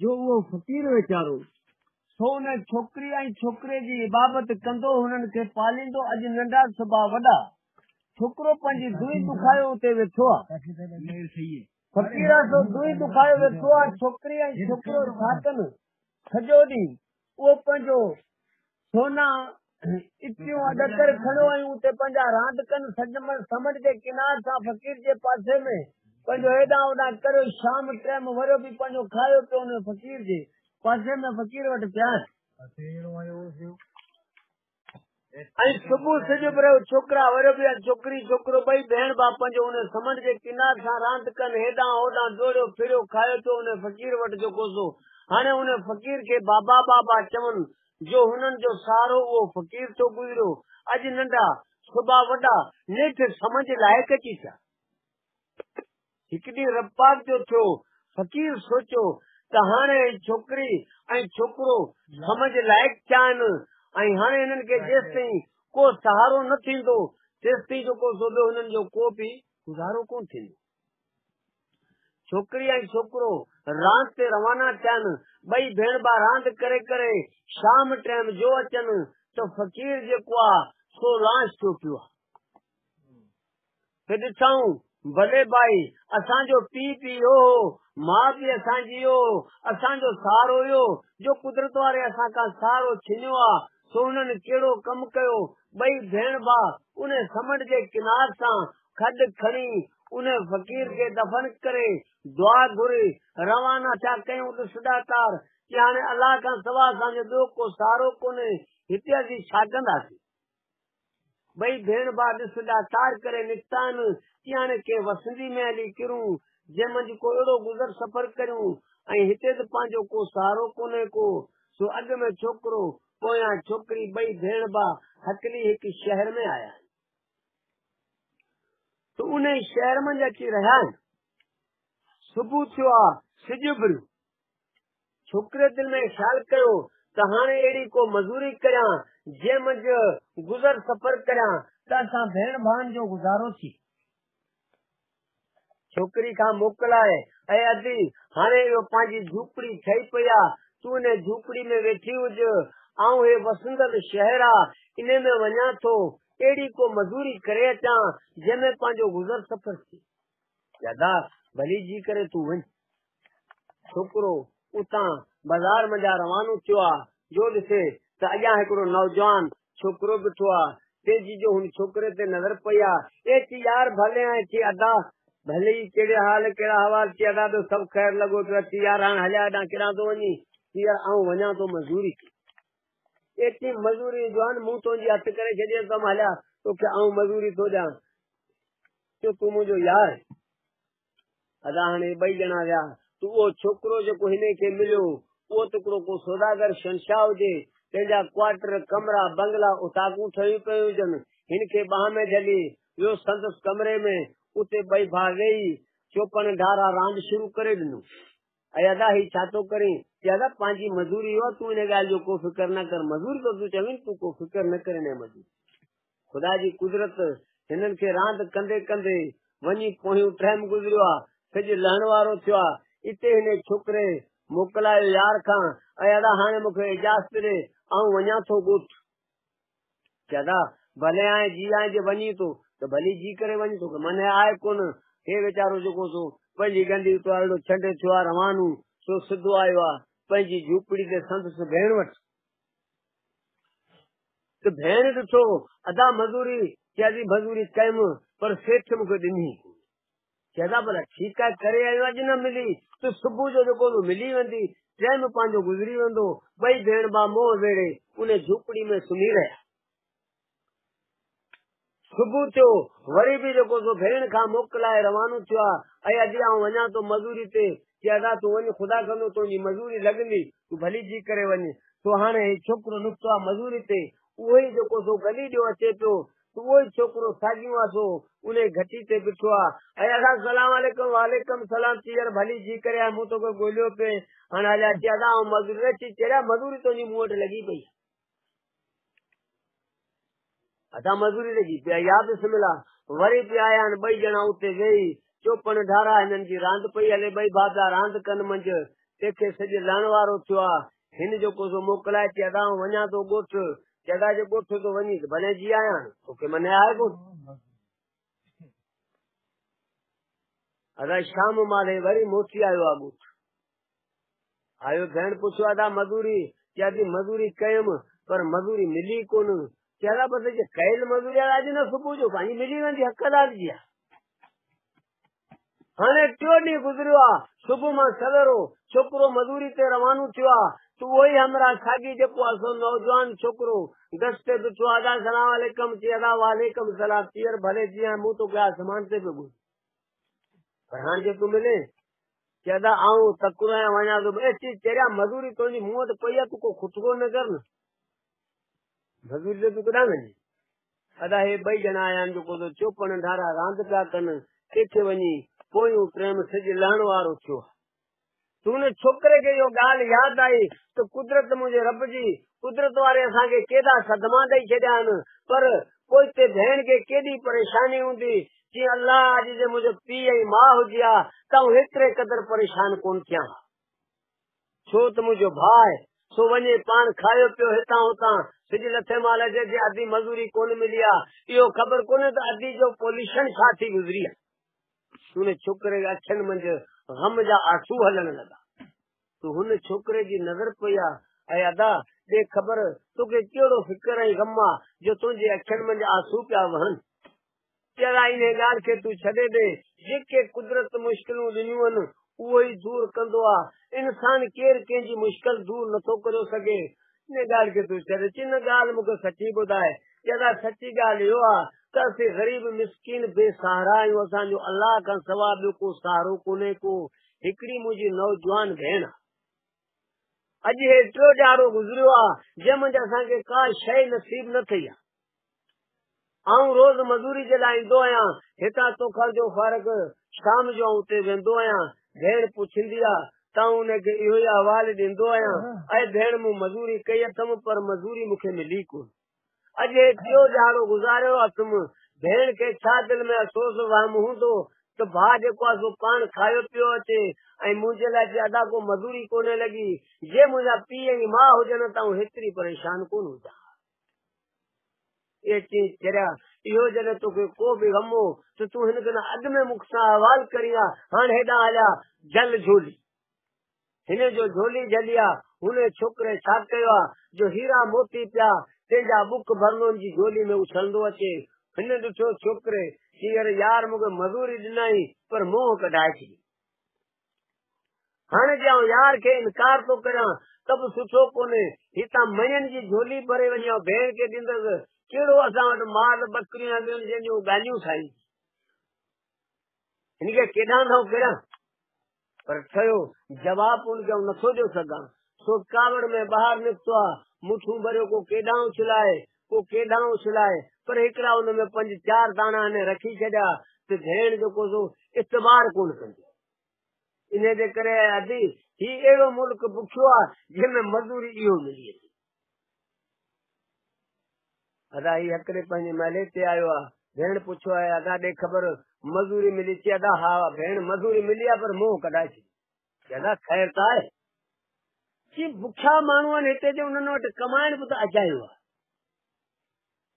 جو اهو فقير ويچارو سو ان ڇوڪري ۽ ڇوڪري جي عبابت ڪندو هنن کي پاليندو اڄ ننڍا سڀا وڏا ڇوڪرو پنهنجي دوئي دکايو اتي ويٺو آ فقير آ سو دوئي دکايو ويٺو آ ڇوڪري ۽ ڇوڪرو ڇا ڪن سڄو ڏينهن اهو پنهنجو سونا اٽيون ڏڪر کڻيو ۽ اتي پنهنجا راند ڪن سمنڊ جي ڪنار سان فقير جي پاسي ۾ پنهنجو هيڏانهن هوڏانهن ڪريو شام ٽيم وريو به پنهنجو کايو پيو ان فقير جي پاسي ۾ فقير وٽ پيا ۽ صبح سج اڀريو ڇوڪرا وريو به ڇوڪري ڇوڪرو ٻئي ڀيڻ ڀاء پنهنجو ان سمنڊ جي ڪنار سان راند ڪن هيڏانهن هوڏانهن ڊوڙيو ڦريو کايو پيو ان فقير وٽ جيڪو سو هاڻي ان فقير کي بابا بابا چون جو هنن جو سهارو اهو فقير ٿو گذريو اڄ ننڍا صبح وڏا نيٺ سمجهه لائق اچي ٿيا. هڪ ڏينهن رب پاڪ جو ٿيو، فقير سوچيو ته هاڻي هي ڇوڪري ۽ ڇوڪرو سمجهه لائق ٿيا آهن ۽ هاڻي هنن کي جيستائين ڪو سهارو نه ٿيندو تيستائين جيڪو سو ٻيو هنن جو ڪو به گذارو ڪونه ٿيندو. ڇوڪري ۽ ڇوڪرو راند تي روانا ٿيا آهن. ٻئي ڀيڻ ڀاء راند ڪري ڪري شام ٽيم جو اچن ته فقير جيڪو آهي سو لاش ٿيو پيو آهي. ته ڏٺائون، ڀلي ڀائي، اسان جو پيء به اهو هو، ماء به اسان جي اهو هو، اسان جو سهارو اهو، جو قدرت واري اسان کان سهارو ڇنيو آ، سو هنن ڪهڙو ڪم ڪيو، ٻئي ڀيڻ ڀاء انهي سمنڊ جي ڪنار سان کڏ کڻي، انهي فقير کي دفن ڪري، دعا گهري، روانا ٿيا. ڪيائون ڏس ڏاتار، چي هاڻي الله کان سوا اسان جو ٻيو ڪو سهارو ڪونهي، هتي اسين ڇا ڪنداسين؟ ٻئي ڀيڻ ڀاء ڏس ڏاتار ڪري نڪتا آهن، چي هاڻي ڪنهن وسندي ۾ هلي ڪرون، جنهن منجهه ڪو اهڙو گذر سفر ڪريون ۽ هتي ته پنهنجو ڪو سهارو ڪونهي ڪو، سو اڳ ۾ ڇوڪرو، پويان ڇوڪري ٻئي ڀيڻ ڀاء هڪلي هڪ شهر ۾ آيا آهن. ته انهي شهر منجهه اچي رهيا آهن. صبح ٿيو آ، سج اڀريو. ڇوڪري دل ۾ خيال ڪيو ته هاڻي اهڙي ڪو مزوري ڪريان، جنهن منجهه گذر سفر ڪريان ته اسان ڀيڻ ڀائن جو گذارو ٿئي. ڇوڪري کان موڪلائي، اي ادي، هاڻي اهو پنهنجي جهوپڙي ٺهي پئي آ، تون انهي جهوپڙي ۾ ويٺي هج، آئون هي وسندڙ شهر آ، انهي ۾ وڃان ٿو، اهڙي ڪو مزوري ڪري اچان، جنهن ۾ پنهنجو گذر سفر ٿئي. ادا، ڀلي جي ڪري تون وڃ. ڇوڪرو اتان بازار منجهان روانو ٿيو آ جو ڏسي ته اڳيان هڪڙو نوجوان ڇوڪرو بيٺو آ. تيزي جو هن ڇوڪري تي نظر پئي آ. اي چي يار ڀلي آئين چي ادا ڀلي ئي ڪهڙي حال ڪهڙا حوال چي ادا ٻيو سڀ خير لڳو پيو آ چي يار هاڻ هليا هيڏانهن ڪيڏانهن ٿو وڃين چي يار آئون وڃان ٿو مزوري تي. اي چي مزوري جوان مون تنهنجي هٿ ڪري ڇڏي اٿم هليا توکي آئون مزوري ٿو ڏيان چو تون منهنجو يار آهين. ادا هاڻي ٻئي ڄڻا ويا ته اهو ڇوڪرو جيڪو هن کي مليو اهو ته هڪڙو ڪو سوداگر شهنشاهه هجي، تنهن جا ڪوارٽر، ڪمرا، بنگلا، اوطاقون ٺهيون پيون هجن. هن کي ٻانهن ۾ جهلي ويو سندس ڪمري ۾، اتي ٻئي ڀاء ويهي چوپڻ ڍارا راند شروع ڪري ڏنو. اي ادا هي ڇا ٿو ڪرين؟ چي ادا پنهنجي مزوري اهو تون ان ڳالهه جو ڪو فڪر نه ڪر، مزوري ٿو تون چوين تون ڪو فڪر نه ڪر ان مزوري. خدا جي قدرت هنن کي راند ڪندي ڪندي وڃي پويون ٽائيم گذريو آ، سج لهڻ وارو ٿيو آ، اتي هن ڇوڪري موڪلايو يار کان، اي ادا هاڻي مون کي اجازت ڏي، آئون وڃان ٿو ڳوٺ. چي ادا ڀلي آئين جي آئين جي وڃين ٿو ته ڀلي جي ڪري وڃ، توکي منع آهي ڪونه. هي ويچارو جيڪو سو پنهنجي گندي اتو ارڙو ڇنڊي ٿيو آ روانو، سو سڌو آيو آ پنهنجي جهوپڙي تي سندس ڀيڻ وٽ. ته ڀيڻ ڏٺو ادا مزوري چي ادي مزوري ڪيم پر سيٺ مون کي ڏني ڪونه. چي ادا ڀلا ٺيڪ آهي ڪري آيو اڄ نه ملي ته صبح جو جيڪو سو ملي ويندي ٽيم پنهنجو گذري ويندو. ٻئي ڀيڻ ڀاء منهن ويڙهي ان جهوپڙي ۾ سمهي رهيا. صبح ٿيو وري به جيڪو سو ڀيڻ کان موڪلائي روانو ٿيو آ اي ادي آئون وڃان ٿو مزوري تي چي ادا تون وڃ خدا ڪندو تنهنجي مزوري لڳندي تون ڀلي جي ڪري وڃ سو هاڻي هي ڇوڪرو نڪتو آ مزوري تي اهو ئي جيڪو سو گلي ڏيو اچي پيو ته اهو ئي ڇوڪرو ساڳيون آ سو انهي گهٽي تي بيٺو آ اي ادا سلام عليڪم وعليڪم سلام چي يار ڀلي جي ڪري آ مون توکي ڳوليو پئي هاڻي هليا چي ادا آئون مزوري نه چي چريا مزوري تنهنجي مون وٽ لڳي پئي آ ادا مزوري لڳي پيا يا بسم الله وري پيا آيا آهن ٻئي ڄڻا اتي ويهي چوپڻ ڍارا هنن جي راند پئي هلي ٻئي ڀاء پيا راند ڪن منجهه تنهن کي سج لهڻ وارو ٿيو آ. هن جيڪو سو موڪلائي چي ادا آئون وڃان ٿو ڳوٺ. چي ادا جي ڳوٺ ٿو وڃين ته ڀلي جي آيان، توکي منع آهي ڪونه. ادا شام مهل هي وري موٽي آيو آ ڳوٺ. آيو ڀيڻ پڇيو ادا مزوري؟ چي ادي مزوري ڪيم پر مزوري ملي ڪونه. چي ادا بس جي ڪيل مزوري آ اڄ نه صبح جو پنهنجي ملي ويندي حق ادا جي آ. هاڻي ٽيون ڏينهن گذريو آ، صبح مان سويرو ڇوڪرو مزوري تي روانو ٿيو آ ته اهو ئي همراهه ساڳي جيڪو آ سو نوجوان ڇوڪرو گس تي بيٺو آ، ادا سلام عليڪم چي ادا وعليڪم سلام چي ڀلي جيئن مون توکي آسمان تي پيو ڳوليان پر هاڻ جي تون ملين چي ادا آئون تڪڙو آهيان وڃان ٿو اي چي چريا مزوري تنهنجي مون وٽ پئي آ تون ڪو خطبو نه ڪر نه مزوري تي تون ڪڏهن وڃين ادا هي ٻئي ڄڻا آيا آهن جيڪو تو چوپڻ ڍارا راند پيا ڪن، ڪيٿي وڃي پويون پريم سج لهڻ وارو ٿيو آهي. تون ڇوڪري کي اهو ڳالهه ياد آئي ته قدرت منهنجي رب جي قدرت واري اسان کي ڪيڏا صدما ڏئي ڇڏيا آهن پر پوئتي ڀيڻ کي ڪيڏي پريشاني هوندي چي الله اڄ جي منهنجو پيء ۽ ماء هجي ها ته آئون هيتري قدر پريشان ڪونه ٿيان ها. ڇو ته منهنجو ڀاء آهي، سو وڃي پاڻ کايو پيو هتان هتان، سج لٿي مهل اچي جي ادي مزوري ڪونه ملي آ، اهو خبر ڪونهي ته ادي جو پوليشن ڇا ٿي گذري آ. تون ڇوڪري جي اکين منجهه غم جا آسو هلڻ لڳا. تو هن ڇوڪري جي نظر پئي آ، اي ادا، ڏي خبر توکي ڪهڙو فڪر ۽ غم آ جو تنهنجي اکين منجهه آسو پيا وهن. چرا انهيء ڳالهه کي تون ڇڏي ڏي، جيڪي قدرت مشڪلون ڏنيون آهن، اهو ئي دور ڪندو آ. انسان ڪير ڪنهن جي مشڪل دور نٿو ڪريو سگهي. انهيء ڳالهه کي تون ڇڏ. چي نه ڳالهه مون کي سچي ٻڌاء. چي ادا سچي ڳالهه اهو آ ته اسين غريب مسڪين بي سهارا آهيون، اسان جو الله کان سوا ٻيو ڪو سهارو ڪونهي ڪو. هڪڙي منهنجي نوجوان ڀيڻ آ. اڄ هي ٽيو ڏهاڙو گذريو آ، جنهن منجهه اسان کي ڪا شيء نصيب نه ٿي آ. آئون روز مزوري جي لاء ايندو آهيان، هتان توکان جو فارغ شام جو آئون اتي ويندو آهيان، ڀيڻ پڇندي آ ته آئون ان کي اهو ئي احوال ڏيندو آهيان، اي ڀيڻ مون مزوري ڪئي اٿم پر مزوري مون کي ملي ڪونه. اڄ هي ٽيو ڏهاڙو گذاريو اٿم، ڀيڻ کي ڇا دل ۾ افسوس وهم هوندو ته ڀاء جيڪو آ سو پاڻ کايو پيو اچي ۽ منهنجي لاء چي ادا ڪو مزوري ڪونه لڳي، جي منهنجا پيء ۽ ماء هجن ته آئون هيتري پريشان ڪونه هجان ها. اي چئي چريا، اهو جڏهن توکي ڪو به غم هو ته تون هن کان اڳ ۾ مون سان احوال ڪرين ها، هاڻ هيڏانهن هليا جهل جهولي. هن جو جهولي جهلي آ، هن ڇوڪري ڇا ڪيو آ جو هيرا موتي پيا تنهن جا ٻڪ ڀرنون جي جهولي ۾ اڇلندو اچي. هن ڏٺو ڇوڪري چي يار يار مون کي مزوري ڏنائين پر منهن ڪڍائي ڇڏي. هاڻي جي آئون يار کي انڪار ٿو ڪريان ته به سٺو ڪونهي. هتان مڻين جي جهولي ڀري وڃي آئون ڀيڻ کي ڏيندس. ڪهڙو اسان وٽ مال ٻڪريون ۽ ٻين جنهن جون ڳالهيون سائين. هن کي ڪيڏانهن ٿو ڪريان؟ پر ٺهيو جواب ان کي آئون نٿو ڏيو سگهان. سو ڪاوڙ ۾ ٻاهر نڪتو آ. مٺون ڀريو ڪو ڪيڏانهن اڇلائي ڪو ڪيڏانهن اڇلائي پر هڪڙا ان ۾ پنج چار داڻا هن رکي ڇڏيا ته ڀيڻ جيڪو سو اعتبار ڪونه ڪندي. انهيء جي ڪري اي ادي، هي اهڙو ملڪ بکيو آ، جنهن ۾ مزوري اهو ملي ٿي. ادا هي هڪڙي پنهنجي محلي تي آيو آ. ڀيڻ پڇيو آهي، ادا ڏي خبر، مزوري ملي؟ چي ادا ها ڀيڻ مزوري ملي آ پر منهن ڪڍائي ڇڏي. چي ادا خير ته آهي؟ چي بکيا ماڻهو آهن هتي جي انهن وٽ ڪمائڻ به ته اجايو آ.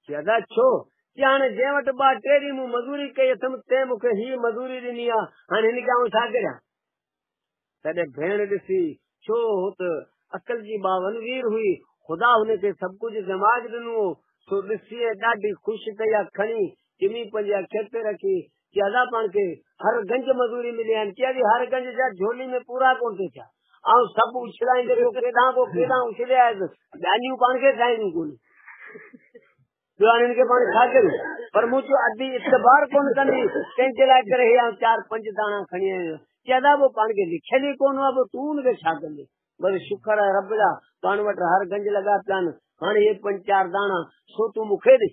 چي ادا ڇو؟ چي هاڻي جنهن وٽ ٻه ٽي ڏينهن مون مزوري ڪئي اٿم تنهن مون کي هيء مزوري ڏني آ، هاڻي هن کي آئون ڇا ڪريان؟ تڏهن ڀيڻ ڏسي ڇو هو ته عقل جي ٻاون وير هئي، خدا هن کي سڀ ڪجهه دماغ ڏنو هو، سو ڏسي ۽ ڏاڍي خوش ٿي اها کڻي چمي پنهنجي اکين تي رکي، چي ادا پاڻ کي هر گنج مزوري ملي آهن، چي ادي هر گنج ڇا جهولي ۾ پورا ڪونه ٿي ٿيا، آئون سڀ اڇلائيندي پيو ڪيڏانهن ڪو ڪيڏانهن اڇلي آيس، ڄاڃيون پاڻ کي کائڻيون ڪونهن. ٻيو هاڻي هن کي پاڻ ڇا ڪريون؟ پر مون چيو ادي اعتبار ڪونه ڪندي، تنهن جي لاء ڪري هي آئون چار پنج داڻا کڻي آيو آهيان. چي ادا پوء پاڻ کي لکيل ئي ڪونه هئا، پوء تون ان کي ڇا ڪندين؟ بس شڪر آهي رب جا، پاڻ وٽ هر گنج لڳا پيا آهن، هاڻي هي پنج چار داڻا سو تون مون کي ڏي.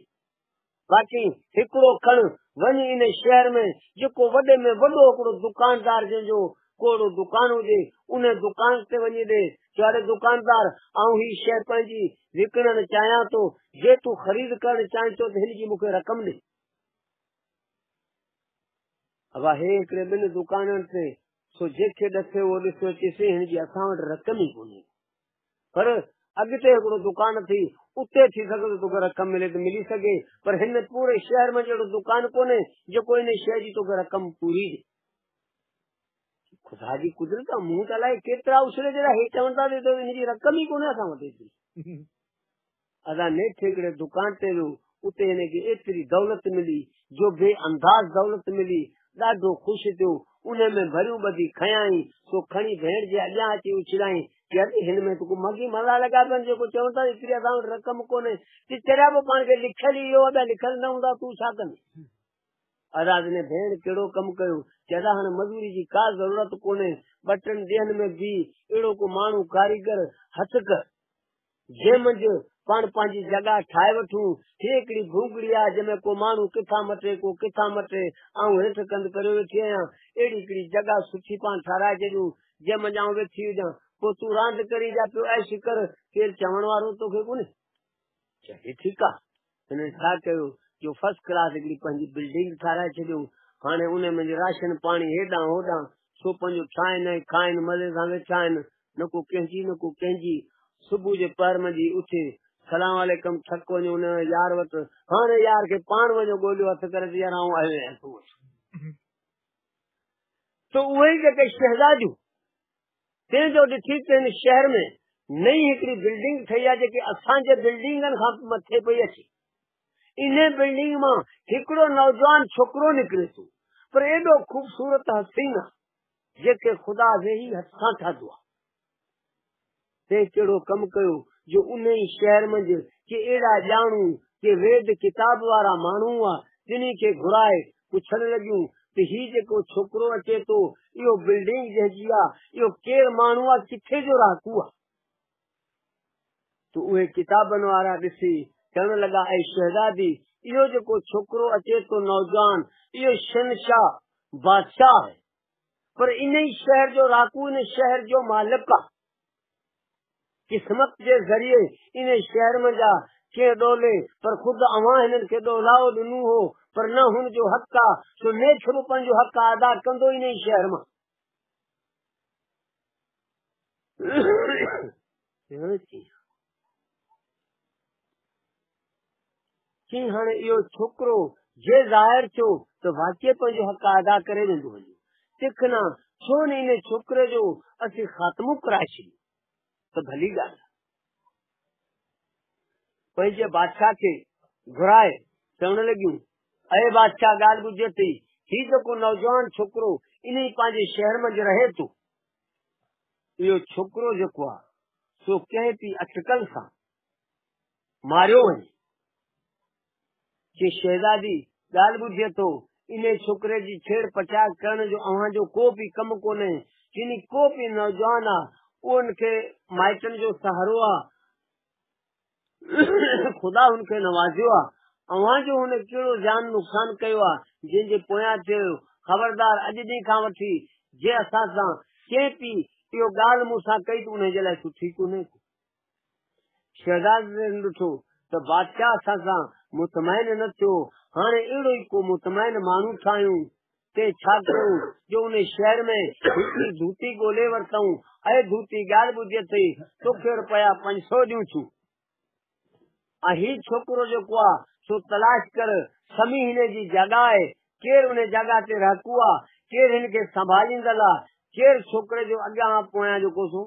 باقي هڪڙو کڻ وڃ ان شهر ۾ جيڪو وڏي ۾ وڏو هڪڙو دڪاندار جنهن جو ڪو اهڙو دڪان هجي ان دڪان تي وڃي ڏي چئو اڙي دڪاندار آئون هي شيء پنهنجي وڪڻڻ چاهيان ٿو جي تون خريد ڪرڻ چاهين ٿو ته هن جي مون کي رقم ڏي. ابا هي هڪڙي ٻن دڪانن تي सो जंहिंखे ॾसे उहो ॾिसो अचे हिन जी असां वटि रक़म ई कोन्हे। पर अॻिते हिकिड़ो दुकान अथई, उते थी सघे थो तोखे रक़म मिले त मिली सघे, पर हिन पूरे शहर में अहिड़ो दुकान कोन्हे जेको इन शइ जी तोखे रक़म पूरी ॾे। ख़ुदा जी कुदरत आहे, मूं त अलाए केतिरा उछले जहिड़ा हे चवनि था त हिन जी रक़म ई कोन्हे असां वटि एतिरी। अदा नेठि हिकिड़े दुकान ते वियो, उते हिनखे एतिरी दौलत मिली जो बे अंदाज़ दौलत मिली, ॾाढो ख़ुशि थियो। उन में भरियूं ॿधी खयाई, सो खणी भेण जे अॻियां अची उछलाई, चई हिन में त को मगी मज़ा लॻा पिया आहिनि, जेको चवनि था एतिरी असां वटि रक़म कोन्हे। चरिया पोइ पाण खे लिखियलु ई इहो आहे, ॿिया लिखियलु न हूंदा, तूं छा कंदी? अदा हिन भेण कहिड़ो कमु कयो? चए अदा हाणे मज़ूरी जी का ज़रूरत कोन्हे, ॿ टिनि ॾींहंनि में बि अहिड़ो को माण्हू कारीगर हथु कर, जंहिं मंझि पाण पंहिंजी जॻह ठाहे वठूं। हीअ हिकिड़ी भूंगड़ी आहे जंहिंमें को माण्हू किथां मटे, को किथां मटे, आउं हेठि कंध करियो वेठी आहियां। अहिड़ी हिकिड़ी जॻह सुठी पाण ठाराए छॾियूं जंहिं मंझि आउं वेठी हुजां, पोइ तूं रांदि करी जा पियो ऐश कर, केरु चवण वारो तोखे कोन्हे। चए ठीकु आहे। हिन छा कयो जो फर्स्ट क्लास हिकिड़ी पंहिंजी बिल्डिंग ठाराए छॾियो। हाणे उन में राशन पाणी हेॾां होॾां सो पंहिंजो ठाहिनि ऐं खाइनि, मज़े सां वेठा आहिनि, न को कंहिंजी न को कंहिंजी। सुबुह जे पहर मंझि उथे सलाम वालेकुम, थक वञो उन यार वटि। हाणे यार खे पाण वञो ॻोल्हियो हथु करे त यार आउं आयो आहियां तूं वठि। त उहे ई जेके शहज़ादियूं तंहिंजो ॾिठी त हिन शहर में नई हिकिड़ी बिल्डिंग ठही आहे जेकी असांजे बिल्डिंगनि खां मथे पई अचे। इन बिल्डिंग मां हिकिड़ो नौजवान छोकिरो निकिरे थो, पर एॾो ख़ूबसूरत हसीन आहे जेके ख़ुदा वेही हथ सां ठाहियो आहे। तंहिं कहिड़ो कमु कयो जो उन ई शहर मंझि के अहिड़ा ॼाणू के वेद किताब वारा माण्हू हुआ, तिन्ही खे घुराए पुछणु लॻियूं त हीउ जेको छोकिरो अचे थो, इहो बिल्डिंग जंहिंजी आहे, इहो केरु माण्हू आहे, किथे जो रहाकू आहे? त उहे किताबनि वारा ॾिसी चवण लॻा, ऐं शहज़ादी, इहो जेको छोकिरो अचे थो नौजवान, इहो शहनशाह बादशाह आहे, पर इन ई शहर जो रहाकू, इन शहर जो मालिक आहे। किस्मत जे ज़रिए इन शहर में जा कंहिं ॾोले, पर ख़ुदि अव्हां हिननि खे ॾोलाओ ॾिनो हो, पर न हुन जो हक़ आहे, सो नेठि बि पंहिंजो हक़ अदा कंदो इन ई शहर मां। चई हाणे इहो छोकिरो जे ज़ाहिर थियो त वाकई पंहिंजो हक़ अदा करे वेंदो हलियो, तिख न छो न इन छोकिरे जो असीं ख़ातिमो कराए छॾियूं त भली ॻाल्हि आहे। पंहिंजे बादशाह खे घुराए चवण लॻियूं, अरे बादशाह ॻाल्हि ॿुधे अथई, हीउ जेको नौजवान छोकिरो इन ई पंहिंजे शहर मंझि रहे थो, इहो छोकिरो जेको आहे सो कंहिं बि अटकल सां मारियो वञे। चे शहज़ादी ॻाल्हि ॿुधे थो, इन छोकिरे जी छेड़ पचार करण जो अव्हांजो को बि कमु कोन्हे। चीनी को बि नौजवान आहे, उहो हुनखे माइटनि जो सहारो आहे, ख़ुदा हुनखे नवाज़ियो आहे, अव्हांजो हुन कहिड़ो ज़ियान नुक़सानु कयो आहे जंहिंजे पोयां थियो? ख़बरदार, अॼु ॾींहं खां वठी जे असां सां कंहिं बि इहो ॻाल्हि मूंसां कई त उन जे लाइ सुठी कोन्हे। शहज़ादे ॾिठो त बादशाह असां सां मुतमैन न थियो, हाणे अहिड़ो ई को मुतमैन माण्हू ठाहियूं। ते छा कयूं जो उन शहर में हिकिड़ी धूती ॻोल्हे वरितऊं। ऐं धूती ॻाल्हि ॿुधी अथई, तोखे रुपया 500 ॾियूं थियूं, ऐं हीउ छोकिरो जेको आहे सो तलाश कर, समी हिन जी जॻह आहे, केरु उन जॻह ते रहाकू आहे, केरु हिन खे संभालींदड़ आहे, केरु छोकिरे जो अॻियां पोयां जेको सो